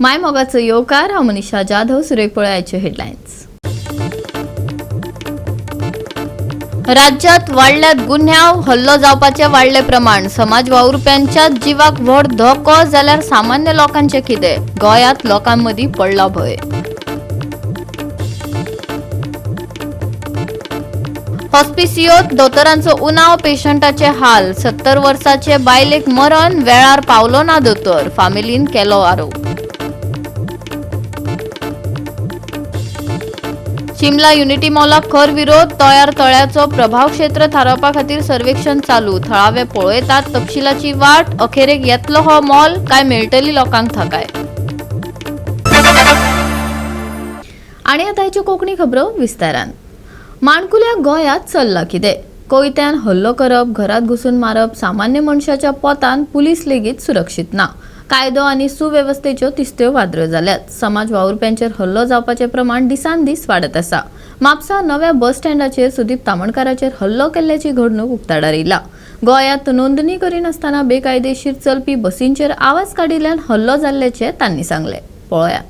माय मोगाचो येवकार. हांव मनीषा जाधव. सुरेख पळयाचे हेडलायन्स. राज्यात वाडल्यात गुन्यांव, हल्लो जावपाचे वाडले प्रमाण. समाज वावुरप्यांच्या जिवाक व्हड धोको जाल्यार सामान्य लोकांचे कितें? गोंयांत लोकांमदीं पडला भंय. हॉस्पिसियोत दोतोरांचो उणाव, पेशंटाचे हाल. 70 वर्साचे बायलेक मरण, वेळार पावलो ना दोतोर, फामिलीन केलो आरोप. शिमला युनिटी मॉलाक खर विरोध. तयार तळ्याचो प्रभाव क्षेत्र थारावपा खातीर सर्वेक्षण चालू. थळावे पळयतात तपशिलाची वाट. अखेरेक येतलो हो मॉल काय मेळटली लोकांक थाकाय? आणि आता ह्याच्यो कोंकणी खबरो विस्तारान. माणकुल्या गोंयांत चल्ला कितें? कोयत्यान हल्लो करप, घरात घुसून मारप. सामान्य मनशाच्या पोतान पुलीस लेगीत सुरक्षीत ना. कायदो आनी सुवेवस्थेच्यो तिस्त्यो वादऱ्यो जाल्यात. समाज वावुरप्यांचेर हल्लो जावपाचें प्रमाण दिसान दीस वाडत आसा. म्हापसा नव्या बस स्टँडाचेर सुदीप तामणकाराचेर हल्लो केल्ल्याची घडणूक उक्ताडार येयला. गोंयांत नोंदणी करिनासतना बेकायदेशीर चलपी बसींचेर आवाज काडिल्ल्यान हल्लो जाल्ल्याचें तांणी सांगलें. पळयात.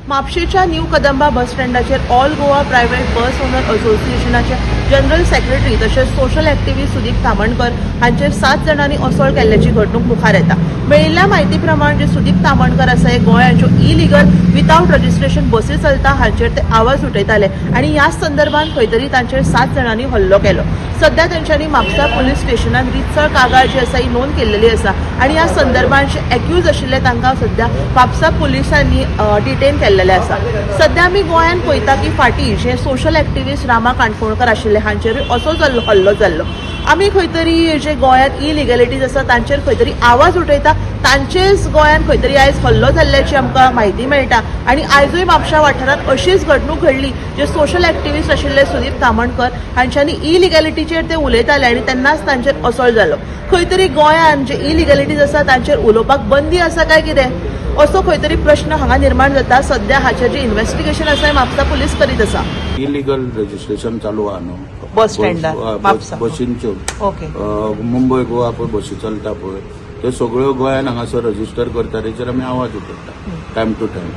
म्हापशेच्या न्यू कदंबा बस स्टँडाचेर all Goa private bus owner असोसिएशनाचे general secretary तशेंच सोशल एक्टिव्हिस्ट सुदीप तामणकर हांचेर 7 जाणांनी असॉल्ट केल्ल्याची घडणूक मुखार येता. मेळिल्ल्या म्हायती प्रमाण जे सुदीप तामणकर आसा हे गोंयांत ज्यो इलिगल विदावट रजिस्ट्रेशन बसी चलता हांचेर ते आवाज उठयताले आनी ह्याच संदर्भात खंय तरी तांचेर 7 जाणांनी हल्लो केलो. सध्या तेंच्यांनी म्हापसा पुलीस स्टेशनान रितसर कागाळ जी आसा ही नोंद केल्लेली आसा आनी ह्या संदर्भात जे एक्यूज आशिल्ले तांकां सध्या म्हापसा पुलिसांनी डिटेन केल्लेले आसा. सध्या आमी गोंयांत पळयता की फाटीं जे सोशल एक्टिव्हिस्ट रामा काणकोणकर आशिल्ले हांचेरूय असोच हल्लो जाल्लो. आमी खंय तरी जे गोंयांत इलिगॅलिटीज आसा तांचेर खंय तरी आवाज उठयता, तांचेच गोंयांत खंय तरी आयज हल्लो जाल्ल्याची आमकां म्हायती मेळटा. आनी आयजूय म्हापशा वाठारांत अशीच घडणूक घडली. जे सोशल एक्टिव्हिस्ट आशिल्ले सुदीप तामणकर हांच्यांनी इलिगॅलिटीचेर ते उलयताले आनी तेन्नाच तांचेर असॉल्ट जालो. खंय तरी गोंयांत जे इलिगॅलिटीज आसा तांचेर उलोवपाक बंदी आसा काय कितें, असो खंय तरी प्रश्न हांगा निर्माण जाता. सध्या हाचेर जे इन्व्हेस्टिगेशन आसा हें म्हापसा पुलीस करीत आसा. इलिगल रजिस्ट्रेशन चालू आहा न्हू बस स्टँडार, म्हापसा. बशींच्यो. ओके. मुंबय गोवा पळय बशी चलता पळय, त्यो सगळ्यो गोंयान हांगासर रजिस्टर करता, तेचेर आमी आवाज उठयता टायम टू टायम.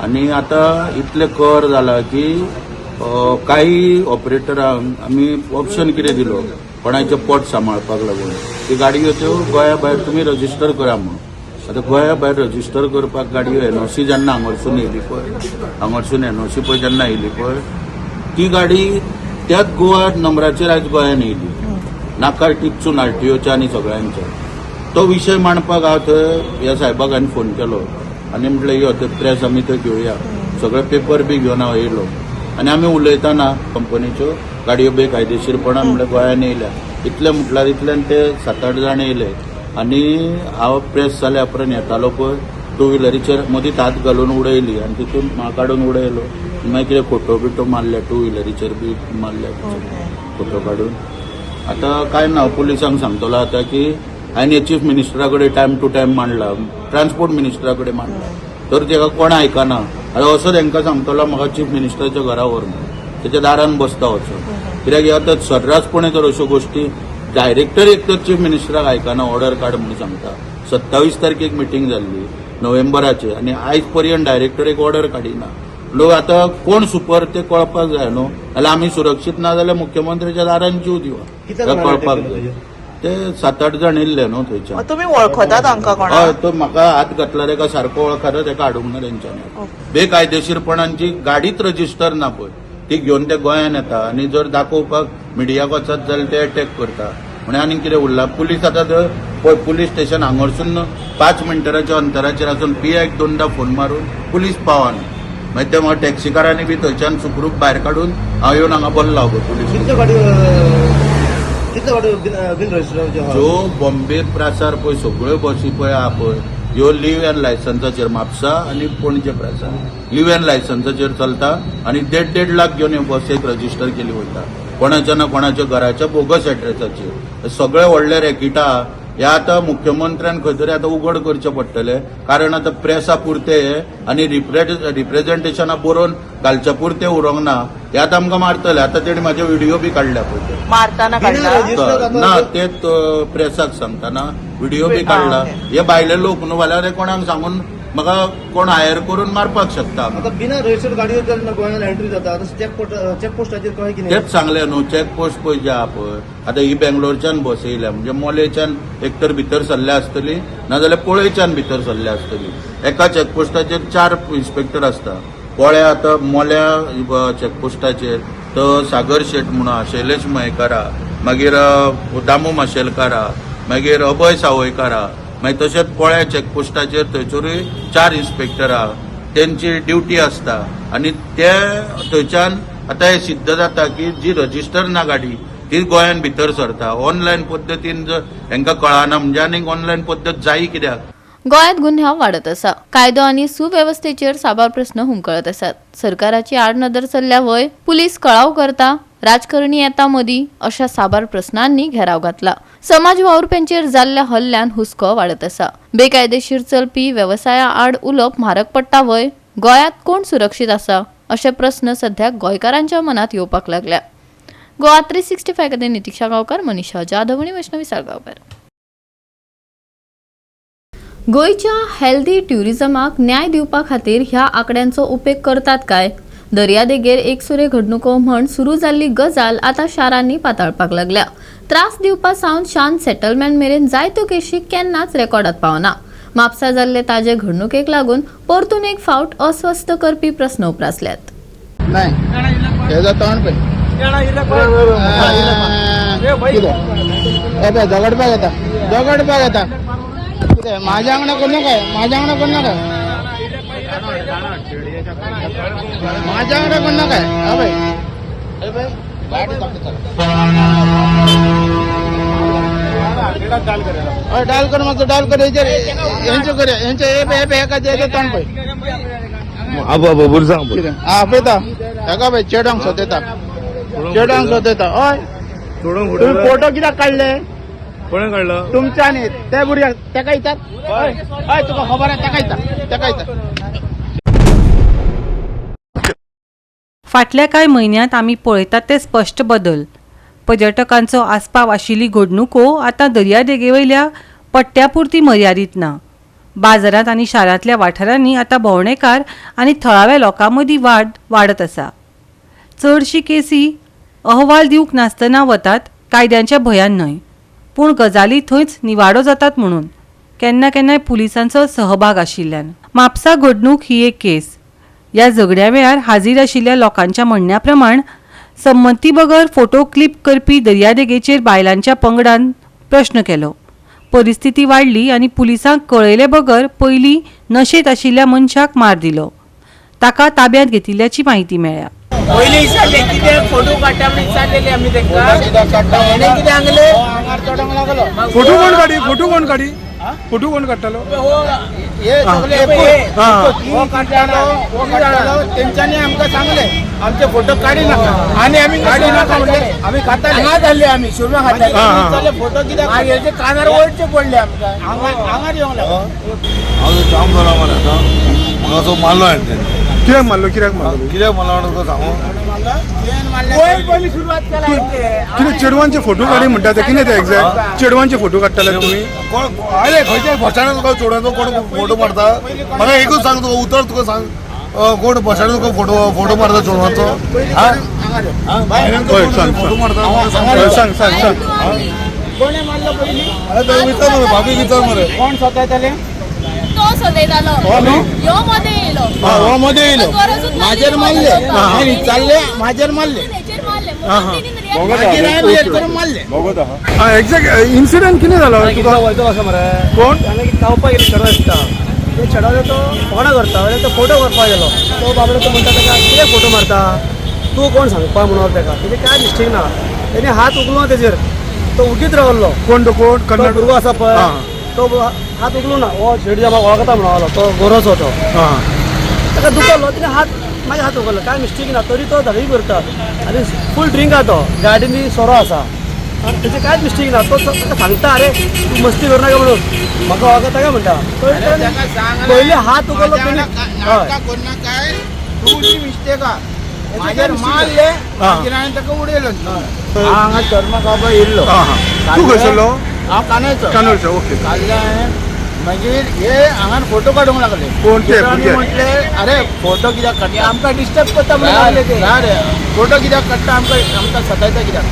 आनी आतां इतले कर जाला की काही ऑपरेटरांक आमी ऑप्शन कितें दिलो, कोणाचें पोट सांबाळपाक लागून ती गाडयो त्यो गोंया भायर तुमी रजिस्टर करा म्हणून. आतां गोंया भायर रजिस्टर करपाक गाडयो एनओसी जेन्ना हांगारसून येयली पळय, हांगारसून एनओसी पळय जेन्ना येयली पळय, ती गाडी त्याच गोवा नंबराचेर आयज गोंयान येयली, नाकार टिपसून आरटीओच्या आनी सगळ्यांच्या. तो विशय मांडपाक हांव थंय ह्या साहेबाक हांवें फोन केलो आनी म्हटलें यो, ते प्रेस आमी थंय घेवया. सगळे पेपर बी घेवन हांव येयलो आनी आमी उलयतना कंपनीच्यो गाडयो बेकायदेशीरपणान म्हणल्यार गोंयान येयल्या इतलें म्हटल्यार इतल्यान ते 7-8 जाण येयले आनी हांव प्रेस जाल्या उपरांत येतालो पळय, टू व्हिलरीचेर मदींच हात घालून उडयली आनी तितून म्हाका काडून उडयलो. मागीर कितें फोटो बिटो मारले, टू व्हिलरीचेर बी मारले फोटो काडून. आतां काय ना, पुलिसांक सांगतलो आतां की हांवें चीफ मिनिस्टरा कडेन टायम टू टायम मांडला, ट्रान्सपोर्ट मिनिस्टरा कडेन मांडला, तर तेका कोण आयकना. आतां असो तांकां सांगतलो, म्हाका चीफ मिनिस्टराच्या घरा व्हर म्हणून, तेच्या दारान बसता वचून. कित्याक हे आतां सर्रासपणे तर अश्यो गोश्टी डायरेक्टर एक तर चीफ मिनिस्टराक आयकना, ऑर्डर काड म्हणून सांगता. 27 तारखेक मिटींग जाल्ली नोव्हेंबराचे आनी आयज पर्यंत डायरेक्टर एक ऑर्डर काडिना. लोक आतां कोण सुपर ते कळपाक जाय न्हू. जाल्यार आमी सुरक्षीत ना जाल्यार मुख्यमंत्र्याच्या दारान जीव दिवा. कितले हें जाणांक कळपाक अटक जाय. केली? ते 7-8 जाण येयल्ले न्हू थंयच्यान. तुमी वळखता तांकां हय. कोणाक? तो म्हाका हात घातला तेका सारको वळखता, तेका हाडूंक ना तेंच्यांनी. बेकायदेशीरपणान जी गाडीच रजिस्टर ना पळय ती घेवन ते गोंयान येता आनी जर दाखोवपाक मिडियाक वचत जाल्यार ते अटॅक करता. म्हण आनीक कितें उरला? पुलीस आतां थंय पळय, पुलीस स्टेशन हांगारसून 5 मिनटाच्या अंतराचेर आसून पीआयक दोनदा फोन मारून पुलीस पावना. मागीर ते म्हाका टॅक्सीकारांनी बी थंयच्यान सुखरूप भायर काडून हांव येवन हांगा बसला पळय पुलीस. कितल्यो गाडयो बिन रजिस्टर आहा? ज्यो बॉम्बे प्रासार पळय सगळ्यो बसी पळय आहा पळय, ह्यो लीव अँड लायसन्साचेर, म्हापसा आनी पणजे प्रासार लीव अँड लायसन्साचेर चलता आनी देड देड लाख घेवन ह्यो बसीक रजिस्टर केली वयता, कोणाच्या ना कोणाच्या घराच्या बोगस एड्रेसाचेर. सगळे व्हडले रॅकिटां हे आतां मुख्यमंत्र्यान खंय तरी आतां उगड करचें पडटलें, कारण आतां प्रेसा पुरते हे आनी रिप्रेझेंटेशना बरोवन घालच्या पुरते उरोंक ना. हे आतां आमकां मारतले. आतां तेणी म्हाजे व्हिडिओ बी काडल्या पळय ते. मारताना बिना काडला? रजिस्टर ना, ते प्रेसाक सांगतना व्हिडिओ बी काडला. हे भायले लोक न्हू, जाल्यार ते कोणाक सांगून म्हाका कोण हायर करून मारपाक शकता. आता बिना रजिस्टर्ड गाडयो जर गोंयांत एंट्री जाता आतां चेकपोस्टाचेर कळ्ळें कितें? तेच सांगलें न्हू, चॅकपोस्ट पळय जे आहा पळय, आतां ही बेंगलोरच्यान बस येयल्या म्हणजे मोलेच्यान एक तर भितर सरल्या आसतली, नाजाल्यार पोळेच्यान भितर सरल्या आसतली. एका चॅकपोस्टाचेर 4 इन्स्पेक्टर आसता. पोळ्या आतां मोल्या चॅकपोस्टाचेर तो सागर शेट म्हणून आहा, शैलेश मयेकार आहा, मागीर दामू माशेलकार आहा, मागीर अभय सावयकार आहा. मागीर तशेंच पोळ्या चॅकपोस्टाचेर थंयसरूय 4 इन्स्पेक्टर आहा, तेंची ड्युटी आसता. आनी ते थंयच्यान आतां हें सिद्ध जाता की जी रजिस्टर ना गाडी ती गोंयान भितर सरता. ऑनलायन पद्दतीन जर हेंकां कळना म्हणजे आनीक ऑनलायन पद्दत जायी कित्याक? गोंयांत गुन्यांव वाडत आसा. कायदो आनी सुवेवस्थेचेर साबार प्रस्न हुमकळत आसात. सरकाराची आडनदर चल्ल्या वय, पुलीस कळाव करता, राजकारणी येता मदीं, अशा साबार प्रस्नांनी घेराव घातला. समाज वावुरप्यांचेर जाल्ल्या हल्ल्यान हुस्को वाडत आसा. बेकायदेशीर चलपी वेवसाया आड उलोवप म्हारग पडटा वय? गोंयांत कोण सुरक्षीत आसा अशे प्रस्न सध्या गोंयकारांच्या मनात येवपाक लागल्या. गोवा 365 खातीर नितिक्षा गांवकार, मनीषा जाधव आनी वैष्णवी साळगांवकार. गोंयच्या हेल्दी ट्युरिझमाक न्याय दिवपा खातीर ह्या आंकड्यांचो उपेग करतात काय? दर्यादेगेर एकसुरे घडणुको म्हण सुरू जाल्ली गजाल आतां शारांनी पाताळपाक लागल्या. त्रास दिवपा सावन शांत सेटलमेंट मेरेन जायत्यो केशी केन्नाच रेकॉर्डात पावना. म्हापसा जाल्ले ताजे घडणुकेक लागून परतून एक फावट अस्वस्थ करपी प्रस्न उप्रासल्यात. नाही, हेजो तोंड पळय. कितें हे पळय, दगडपाक येता, दगडपाक येता. कितें म्हाज्या वांगडा करूं नाका, म्हाज्या वांगडा करूं नाका, म्हाज्या वांगडा करूं नाका. हा पळय, हे पळय, गाडी दाखयता. हय, डायल कर मातसो, डायल कर. हेचेर हेंचे कर, हेंचे. हे पळय, हे पळय, हेका हेचो तोंड पळय. आबो आबो बुरसांग. कितें आ पळयता हेका पळय, चेडवांक सोदयता, चेडवांक सोदयता. हय, तुम्ही फोटो कित्याक काडले? कोणें काडलो? तुमच्या न्ही, त्या भुरग्याक तेका विचार. हय हय, तुका खबर आहा, तेका विचार, तेका विचार. फाटल्या कांय म्हयन्यांत आमी पळयतात ते स्पश्ट बदल. पर्यटकांचो आस्पाव आशिल्ली घडणुको आतां दर्यादेगेवयल्या पट्ट्या पुरती मर्यादीत ना. बाजारांत आनी शारांतल्या वाठारांनी आतां भोंवडेकार आनी थळाव्या लोकां मदीं वाद वाडत आसा. चडशी केसी अहवाल दिवंक नासतना वतात, कायद्यांच्या भंयान न्हय, पूण गजाली थंयच निवाडो जातात म्हणून, केन्ना केन्नाय पुलिसांचो सहभाग आशिल्ल्यान. म्हापसा घडणूक ही एक केस. ह्या झगड्या वेळार हाजीर आशिल्ल्या लोकांच्या म्हणण्या प्रमाण, संमती बगर फोटो क्लिप करपी दर्यादेगेचेर बायलांच्या पंगडान प्रश्न केलो. परिस्थिती वाडली आनी पुलिसांक कळयले बगर पयलीं नशेंत आशिल्ल्या मनशाक मार दिलो. ताका ताब्यांत घेतिल्ल्याची म्हायती मेळ्ळ्या. पयलीं विचारले कितें फोटो काडटा म्हणून विचारलेले आमी तेंका. हेणें कितें सांगलें? आंगार चडोंक लागलो. फोटो कोण काडी? फोटो कोण काडी? फोटो कोण काडटालो? हे सगळे हा. हो काडटालो, हो काडटालो. तेंच्यांनी आमकां सांगलें आमचे फोटो काडी नाका, आनी आमी काडी नाका म्हणले आमी खाताले. हांगा जाल्ले आमी सुरमा खाताले. हा, हा. विचारले फोटो कित्याक? मागीर ते कानार वळचे पडले आमकां. आंगार येवंक लागलो. हांव जाम जाला मरे आतां. म्हाका सो मारलो हाणें तेणें. कित्याक मारलो? कित्याक मारलो? कित्याक मारलो म्हणून तुका सांगू? पयर पयली सुरवात केला कितें चेडवांचे फोटो काडी म्हणटा ते? कितें ते एक्झॅक्ट चेडवांचे फोटो काडटाले तुमी? कोण अरे खंयच्या बस स्टँडार तुका चेडवांचो कोण फोटो मारता? म्हाका एकूच सांग, तुका उतर तुका सांग, कोण बस स्टँडार तुका फोटो फोटो मारता चेडवांचो? हय, सांग, फोटो मारता म्हाका सांग. हय, सांग सांग सांग. कोणें मारलो पयलीं? अरे तेका विचार मरे, भाभीक विचार मरे. कोण सोदयताले? तो सोदयतालो, यो मदें येयलो. हो मदें येयलो, म्हाजेर मारले. हांवें विचारले, म्हाजेर मारले. मागीर हांवें हेर करून मारले. हा, एक्झॅक्ट इन्सिडंट कितें जालो तुका? वयता कसो मरे? कोण? हांगा खावपाक गेले चेडो दिसता, ते चेडो तो कोणा करता जाल्यार तो फोटो करपाक गेलो. तो बाबडो तो म्हणटा ताका, कितें फोटो मारता तूं, कोण सांगपा म्हणून ताका. तेजें कांय मिस्टेक ना. तेणे हात उखलो तेजेर, तो उगीत रावलो. कोण तो? कोण? तो कन्नड भुरगो आसा पळय, हा. तो हात उखलू ना. हो शेडी म्हाका वळखता म्हणून तो गोरोचो तो. हा. ताका दुखलो, तेणे हात मागीर हात उखलो. कांय मिस्टेक ना, तरी तो धडकी करता आनी फूल ड्रिंक आहा तो, गाडीनी सोरो आसा आनी तेजें कांयच मिस्टेक ना. तो ताका सांगता, अरे तूं मस्ती करूं नाका म्हणून, म्हाका वळखता काय म्हणटा. तरी ताणें पयलीं हात उखलो तेणे. हय. कोण काय तुजी मिस्टेक आहा, म्हाजेर मारले, मागीर हांवें ताका उडयलो. हांव हांगा चर्मा खावपाक येयल्लो. हा हा, तूं खंयसरलो? हांव कांद्याचो. कानोळचो, ओके. काडले हांवें. मागीर हे हांगा फोटो काडूंक लागले. कोण ते आमी भुरगे? म्हटले अरे फोटो कित्याक काडटा, आमकां डिस्टर्ब करता म्हणून लागले ते. ना रे, फोटो कित्याक काडटा, आमकां आमकां सतायता कित्याक,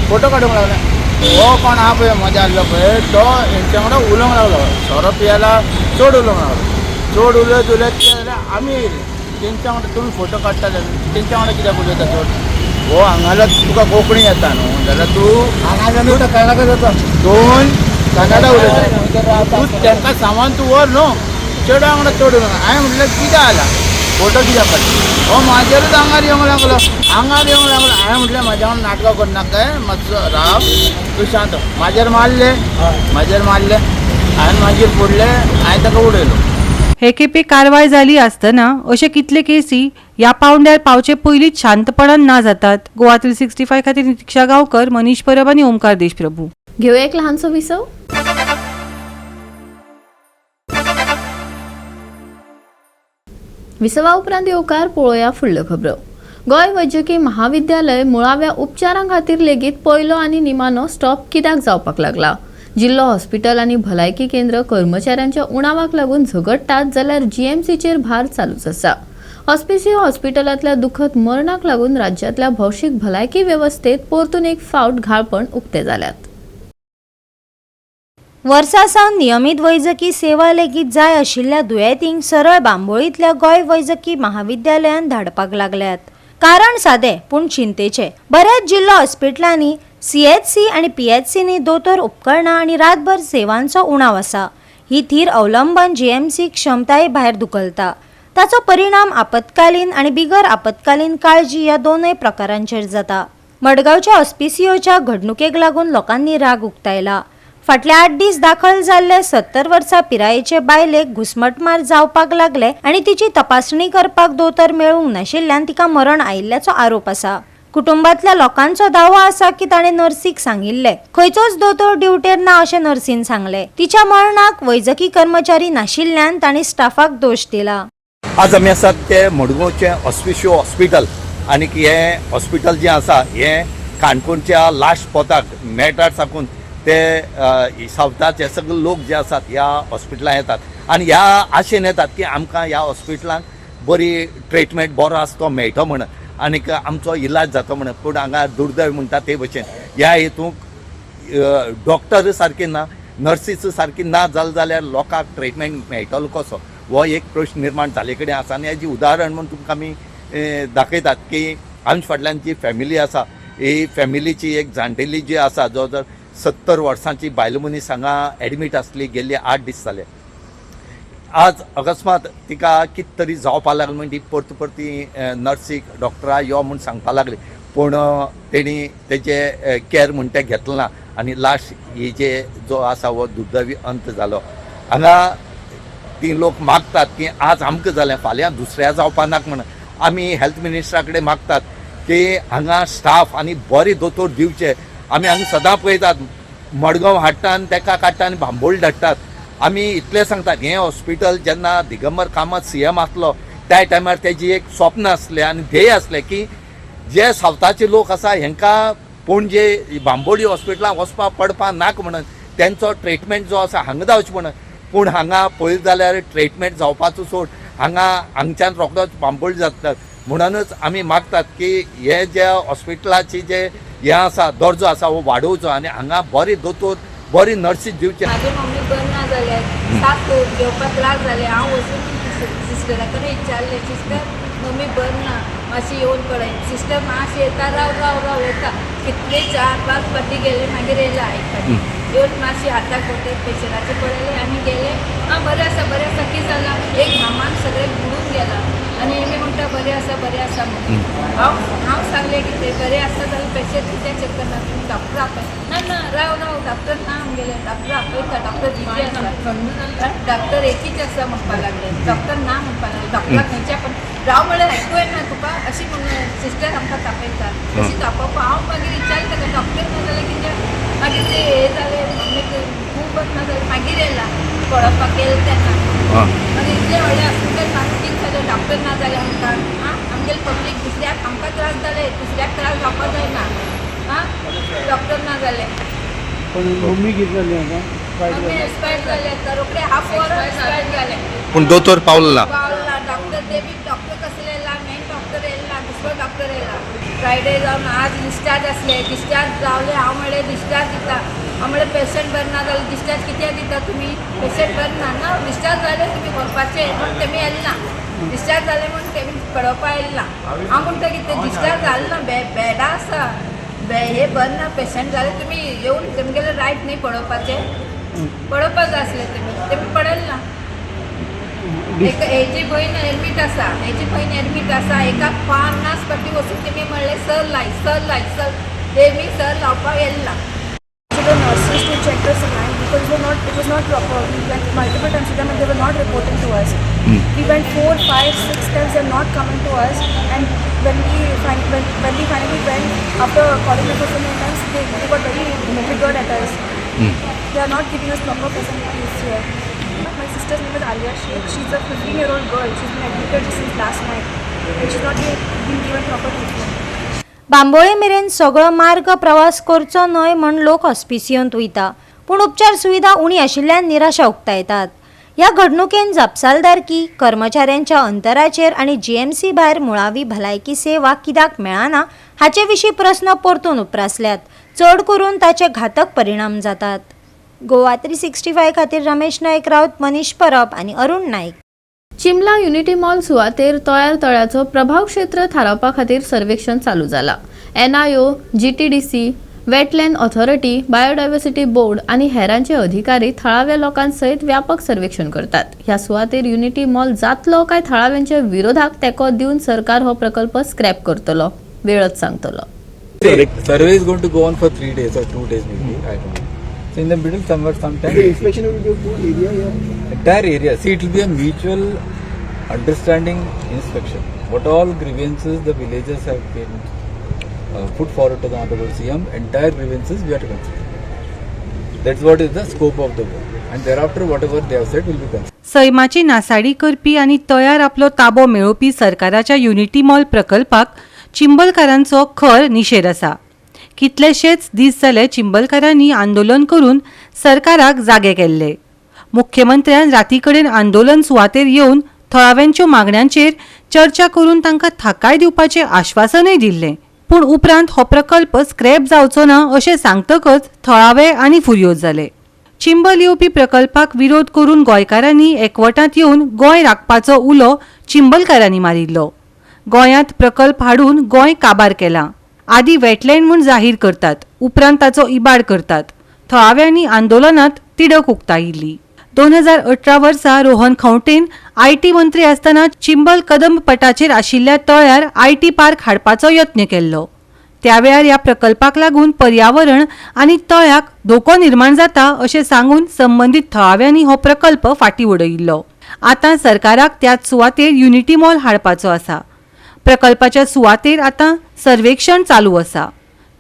फोटो काडूंक लागले. हो कोण आहा पळय मजा आसलो पळय तो हेंच्या वांगडा उलोवंक लागलो, सोरो पियाला चड उलोवंक लागलो. चड उलयत उलयत कितें जालें, आमी येयले तेंच्या वांगडा, तुमी फोटो काडटाले तेंच्या वांगडा कित्याक उलयता चड, हो हांगालो तुका कोंकणी येता न्हू जाल्यार तूं हांगा कर्नाटक जाता, दोन कन्नडा उलयता, तूं तांकां सामान तूं व्हर न्हू, चेडवा वांगडा चड उलोवंक. हांवें म्हटलें कितें जालां, फोटो कित्याक काडटा, हो म्हाजेरूच आंगार येवंक लागलो, आंगार येवंक लागलो. हांवें म्हटलें म्हाज्या वांगडा नाटकां करनाका, मातसो राव तूं शांत. म्हाजेर मारले, म्हाजेर मारले, हांवें मागीर फुडलें हांवें ताका उडयलो. हे खेपे कारवाय जाली आसतना अशे कितले केसी ह्या पावंड्यार पावचे पयलींच शांतपणान ना जातात. गोवा 365 खातीर नितिक्षा गांवकर, मनीष परब आनी ओमकार देशप्रभू. घेवया एक लहानसो विसव. विसवा उपरांत येवकार पळोवया फुडल्यो खबरो. गोंय वैजकी महाविद्यालय मुळाव्या उपचारां खातीर लेगीत पयलो आनी निमाणो स्टॉप कित्याक जावपाक लागला? जिल्लो हॉस्पिटल आनी भलायकी केंद्र कर्मचाऱ्यांच्या उणावाक लागून झगडटात जाल्यार जीएमसीचेर भार चालूच आसा. हॉस्पिसियो हॉस्पिटलांतल्या दुखद मरणाक लागून राज्यांतल्या भौशीक भलायकी वेवस्थेत परतून एक फावट घाळपण उक्ते जाल्यात. वर्सां सावन नियमीत वैजकी सेवा लेगीत जाय आशिल्ल्या दुयेंतींक सरळ बांबोळींतल्या गोंय वैजकी महाविद्यालयांत धाडपाक लागल्यात. कारण सादें पूण चिंतेचें. बऱ्याच जिल्लो हॉस्पिटलांनी सीएचसी आनी पीएचसींनी दोतोर, उपकरणां आनी रातभर सेवांचो उणाव आसा. ही थीर अवलंबन जीएमसी क्षमताये भायर धुकलता. ताचो परिणाम आपत्कालीन आनी बिगर आपत्कालीन काळजी ह्या दोनूय प्रकारांचेर जाता. मडगांवच्या ऑस्पिसियोच्या घडणुकेक लागून लोकांनी राग उक्तायला. फाटले 8 दीस दाखल जाल्ले 70 वर्सां पिरायेचे बायलेक घुस्मटमार जावपाक लागले आनी तिची तपासणी करपाक दोतोर मेळूंक नाशिल्ल्यान तिका मरण आयिल्ल्याचो आरोप आसा. कुटुंबांतल्या लोकांचो दावो आसा की ताणें नर्सीक सांगिल्लें खंयचोच दोतोर ड्युटेर ना अशें नर्सीन सांगलें. तिच्या मरणाक वैजकी कर्मचारी नाशिल्ल्यान तांणी स्टाफाक दोश दिला. आज आमी आसात ते मडगांवचें ऑस्पिशियो हॉस्पिटल आनी हें हॉस्पिटल जें आसा हें काणकोणच्या लास्ट पोताक मेटार साकून ते सावथाचे सगळे लोक जे आसात ह्या हॉस्पिटलांत येतात आनी ह्या आशेन येतात की आमकां ह्या हॉस्पिटलांत बरी ट्रिटमेंट बरो आसा तो मेळटलो म्हणून आनीक आमचो इलाज जातो म्हणून. पूण हांगा दुर्दैव म्हणटा ते भशेन ह्या हेतूंक डॉक्टर सारके ना, नर्सीस सारकी ना जालें जाल्यार लोकांक ट्रिटमेंट मेळटलो कसो, हो एक प्रश्न निर्माण जाल्ले कडेन आसा. आनी हेजी उदाहरण म्हूण तुमकां आमी दाखयतात की आमच्या फाटल्यान जी फॅमिली आसा ही फॅमिलीची एक जाणटेली जी आसा जवळ जवळ 70 वर्सांची बायल मनीस हांगा एडमीट आसली गेल्ली 8 दीस जाले. आज अकस्मात तिका कितें तरी जावपा लागलें म्हण ती परती परती नर्सीक डॉक्टरा यो म्हूण सांगपा लागली, पूण तेणी तेजे कॅर म्हण तें घेतलें ना आनी लास्ट ही जे जो आसा हो दुर्दैवी अंत जालो. हांगा ती लोक मागतात की आज आमकां जालें फाल्यां दुसऱ्या जावपा नाका म्हण. आमी हेल्थ मिनिस्टरा कडेन मागतात की हांगा स्टाफ आनी बरे दोतोर दिवचे. आमी हांगा सदां पळयतात मडगांव हाडटा आनी तेका काडटा आनी बांबोळी धाडटात. आमी इतलें सांगतात हें हॉस्पिटल जेन्ना दिगंबर कामत सीएम आसलो त्या टायमार तेजी एक स्वप्न आसलें आनी ध्येय आसलें की जे सावथाचे लोक आसा हेंकां पणजे बांबोळी हॉस्पिटलांत वचपा पडपा नाका म्हणून तेंचो ट्रिटमेंट जो आसा हांगा जावचें म्हणून. पूण हांगा पळयत जाल्यार ट्रिटमेंट जावपाचो सोड हांगा हांगच्यान रोखडोच बांबोळी जातात. म्हणूनच आमी मागतात की हे जे हॉस्पिटलाची जे हें आसा दर्जो आसा हो वाडोवचो आनी हांगा बरे दोतोर बरी नर्सीस दिवचे. म्हाजे मम्मी बरें ना जालें, साप घेवपाक त्रास जाले. हांव वचून सिस्टरा कडेन विचारलें, सिस्टर मम्मी बरें ना मातशी येवन पळय. सिस्टर मातशी येता राव राव राव येता, कितले 4-5 फावटी गेले मागीर येयला एक फावटी येवन मातशी हाताक बोटे प्रेशराचें पळयलें आनी गेले. आं बरें आसा बरें आसा, कितें जालां? एक घामान सगळें बुडून गेलां आनी हेमी म्हणटा बरें आसा बरें आसा म्हणून. हांव हांव सांगलें कितें बरें आसा जाल्यार प्रेशर कित्याक चॅक करना तुमी, डॉक्टर आपय. ना ना राव राव डॉक्टर ना आमगेले, डॉक्टर आपयता, डॉक्टर बिजी आसा, डॉक्टर एकीच आसा म्हणपाक लागले, डॉक्टर ना म्हणपाक लागले, डॉक्टराक खंयच्या पण राव म्हणल्यार आयकूं येना तुका अशी म्हणून सिस्टर आमकां तापयता. अशी तापोवप हांव मागीर विचारलें ताका डॉक्टर ना जाल्यार कित्याक. मागीर ते हें जालें मम्मीक खूब ना जालें, मागीर येयला पळोवपाक गेलें तेन्ना. मागीर इतलें व्हडलें हॉस्पिटल मागीर कितें जालें डॉक्टर ना जालें आमकां. आं आमगेले पब्लीक दुसऱ्याक आमकां त्रास जाले, दुसऱ्याक त्रास जावपाक जायना. आं डॉक्टर ना जाले. पण मम्मी कितें जालें आतां? मम्मी एक्सपायर जाले आतां रोखडे हाफ वर एक्सपायर जाले. पूण दोतोर पावलो ना. पावला डॉक्टर, ते बी डॉक्टर कसले येयला, मेन डॉक्टर येयला, दुसरो डॉक्टर येयला. फ्रायडे जावन आज डिस्चार्ज आसले, डिस्चार्ज जावले. हांव म्हणलें डिस्चार्ज दिता, हांव म्हणलें पेशंट बरें ना जाल्यार डिस्चार्ज कित्याक दिता तुमी? पेशंट बरें ना ना डिस्चार्ज जाले तुमी व्हरपाचे म्हूण तेमी येयले ना. डिस्चार्ज जाले म्हूण तेमी पळोवपा येयले ना. हांव म्हणटा कितें डिस्चार्ज जालें ना, बेडां आसा, हे बरें ना पेशंट जाले तुमी येवन तुमगेले रायट न्ही पळोवपाचें, पळोवपाक जाय आसलें तेमी, तेमी पळयलें ना. एक हेजी भयण एडमीट आसा, हेजी भयण एडमीट आसा, एका 50 फावटी वचून तेमी म्हणलें सर लाय, सर लाय, सर, तेमी सर लावपाक येयले ना. To the nurses to check the saline because it was not proper. We went multiple times to them and they were not reporting to us. We went 4, 5, 6 times, they are not coming to us. And when we when we finally went after calling them for so many times, they got very triggered at us. They are not giving us proper facilities here. My sister's name is Alia Sheikh. She's a 15-year-old girl. She's been admitted since last night and she's not been given proper treatment. Bambolim मेरेन सगळो मार्ग प्रवास करचो न्हय म्हण लोक हॉस्पिसियोंत वयता, पूण उपचार सुविधा उणी आशिल्ल्यान निराशा उक्तायतात. ह्या घडणुकेन जापसालदारकी, कर्मचाऱ्यांच्या अंतराचेर आनी जीएमसी भायर मुळावी भलायकी सेवा कित्याक मेळना हाचे विशीं प्रस्न परतून उप्रासल्यात. चड करून ताचे घातक परिणाम जातात. गोवा 365 खातीर रमेश नायक राऊत, मनीष परब आनी अरुण नायक. चिमला युनिटी मॉल सुवातेर तयार तळ्याचो प्रभाव क्षेत्र थारावपा खातीर सर्वेक्षण चालू जाला. NIO, GTDC, wetland authority, biodiversity board आनी हेरांचे अधिकारी थळाव्या लोकां सयत व्यापक सर्वेक्षण करतात. ह्या सुवातेर युनिटी मॉल जातलो काय थळाव्यांच्या विरोधाक तेंको दिवन सरकार हो प्रकल्प स्क्रॅप करतलो, वेळच सांगतलो. Survey is going to go on for 3 days or 2 days maybe, I don't know. So in the middle somewhere sometime. The inspection will be of whole area here? Entire area. See, it will be a mutual understanding inspection. What all grievances the villagers have been put forward to the Honorable CM, entire grievances we have to consider. That's what is the scope of the work. And thereafter whatever they have said will be considered. सैमाची नासाडी करपी आनी तयार आपलो ताबो मेळोवपी सरकाराच्या unity mall प्रकल्पाक चिंबलकारांचो खर निशेध आसा. कितलेशेच दीस जाले चिंबलकारांनी आंदोलन करून सरकाराक जागे केल्ले. मुख्यमंत्र्यान राती कडेन आंदोलन सुवातेर येवन थळाव्यांच्यो मागण्यांचेर चर्चा करून तांकां थाकाय दिवपाचें आश्वासनय दिल्लें. पूण उपरांत हो प्रकल्प स्क्रॅप जावचो ना अशें सांगतकच थळावे आनी फुर्योज जाले. चिंबल येवपी प्रकल्पाक विरोध करून गोंयकारांनी एकवटांत येवन गोंय राखपाचो उलो चिंबलकारांनी मारिल्लो. गोंयांत प्रकल्प हाडून गोंय काबार केलां. आदी वेटलँड म्हूण जाहीर करतात, उपरांत ताचो इबाड करतात. थळाव्यांनी आंदोलनात तिडक उक्तायिल्ली. 2018 वर्सा रोहन खंवटेन IT मंत्री आसतना चिंबल कदंब पटाचेर आशिल्ल्या तळ्यार IT park हाडपाचो यत्न केल्लो. त्या वेळार ह्या प्रकल्पाक लागून पर्यावरण आनी तळ्याक धोको निर्माण जाता अशें सांगून संबंदीत थळाव्यांनी हो प्रकल्प फाटीं उडयिल्लो. आतां सरकाराक त्याच सुवातेर युनिटी मॉल हाडपाचो आसा. प्रकल्पाच्या सुवातेर आतां सर्वेक्षण चालू आसा.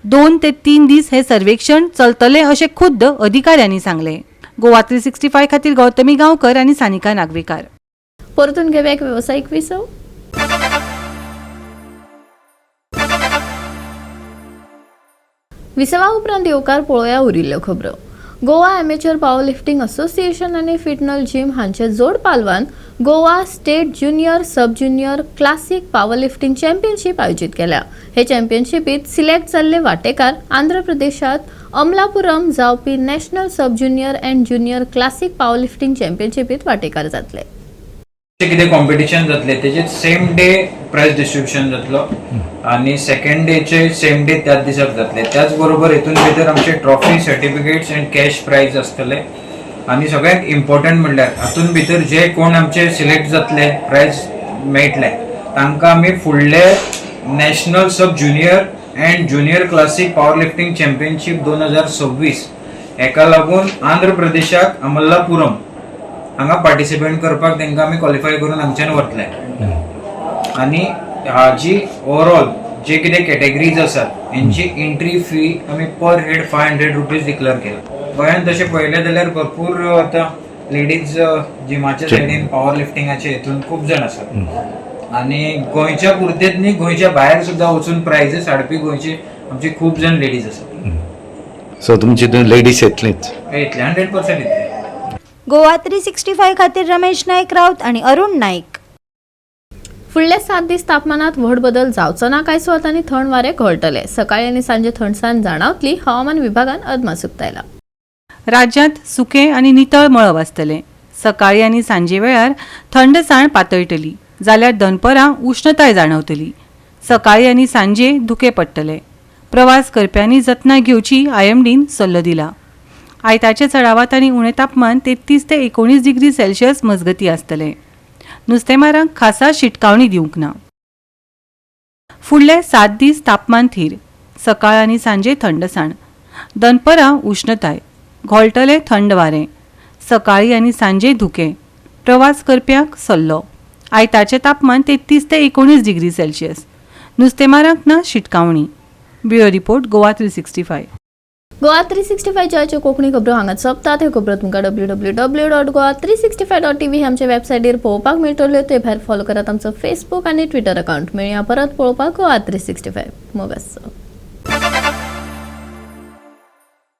2 ते 3 दीस हे सर्वेक्षण चलतलें अशें खुद्द अधिकाऱ्यांनी सांगलें. गोवा 365 खातीर गौतमी गांवकर आनी सानिका नागवेकार. परतून घेवया एक वेवसायीक विसव. विसवा उपरांत येवकार पळोवया उरिल्ल्यो खबरो. Goa amateur power lifting association आनी फिटनल जिम हांचे जोड पालवान Goa state junior sub junior classic power lifting championship आयोजीत केल्या. हे चॅम्पियनशिपीत सिलेक्ट जाल्ले वांटेकार आंध्र प्रदेशात अमलापुरम जावपी national sub junior and junior classic power lifting चॅम्पियनशिपीत वांटेकार जातले. कितें कॉम्पिटिशन जातलें तेजेर सेम डे प्रायज डिस्ट्रिब्युशन जातलो आनी सेकंड डेचे सेम डे त्याच दिसाक जातले. त्याच बरोबर हितून भितर आमचे trophy, certificates and cash prize आसतले. आनी सगळ्यात इम्पॉर्टंट म्हणल्यार हातून भितर जे कोण आमचे सिलेक्ट जातले, प्रायज मेळटले, तांकां आमी फुडले national sub junior and junior classic power lifting championship 2026 हेका लागून आंध्र प्रदेशाक अमल्लापुरम हांगा पार्टिसिपेट करपाक तांकां आमी क्वॉलिफाय करून हांगच्यान व्हरतले. आनी हाजी ओवरऑल जे कितें कॅटेगरीज आसात हेंची एंट्री फी आमी पर हेड 500 रुपीज डिक्लेअर केला. गोंयांत तशें पळयलें जाल्यार भरपूर आतां लेडीज जिमाच्या सायडीन पावर लिफ्टिंगाचे हितून खूब जाण आसात आनी गोंयच्या पुरतेच न्ही, गोंयच्या भायर सुद्दां वचून प्रायजीस हाडपी गोंयचे आमचे खूब जाण लेडीज आसात. सो तुमची लेडीज येतलीच? येतले, 100% येतले. गोवा 365 खातीर रमेश नायक राऊत आणि अरुण नाईक. फुडले 7 दीस तापमानात व्हड बदल जावचो ना. कांय सुवातांनी थंड वारें घोळटले. सकाळी आनी सांजे थंडसाण जाणावतली, हवामान विभागान अदमास उक्तायला. राज्यांत सुकें आनी नितळ मळब आसतलें. सकाळी आनी सांजे वेळार थंडसाण पातळटली जाल्यार दनपरां उश्णताय जाणवतली. सकाळी आनी सांजे धुकें पडटलें. प्रवास करप्यांनी जतनाय घेवची, आयएमडीन सल्लो दिला. आयताचे चडावात आनी उणें तापमान 33 ते 19 डिग्री सेल्सियस मजगती आसतलें. नुस्तेमारांक खासा शिटकावणी दिवंक ना. फुडले 7 दीस तापमान थीर. सकाळ आनी सांजे थंडसाण, दनपरां उश्णताय. घोळटलें थंड वारें. सकाळी आनी सांजे धुकें. प्रवास करप्यांक सल्लो. आयताचें तापमान 33 ते 19 डिग्री सेल्सियस. नुस्तेमारांक ना शिटकावणी. Bureau report, Goa 365. Goa 365 च्या कोंकणी खबरो हांगा सोंपतात. ह्यो खबरो तुमकां www.goa365.tv आमच्या वेबसायटीर पळोवपाक मेळटल्यो. ते भायर फॉलो करात आमचो फेसबूक आनी ट्विटर अकाउंट. मेळया परत पळोवपाक गोवा 365. मोग आसचो.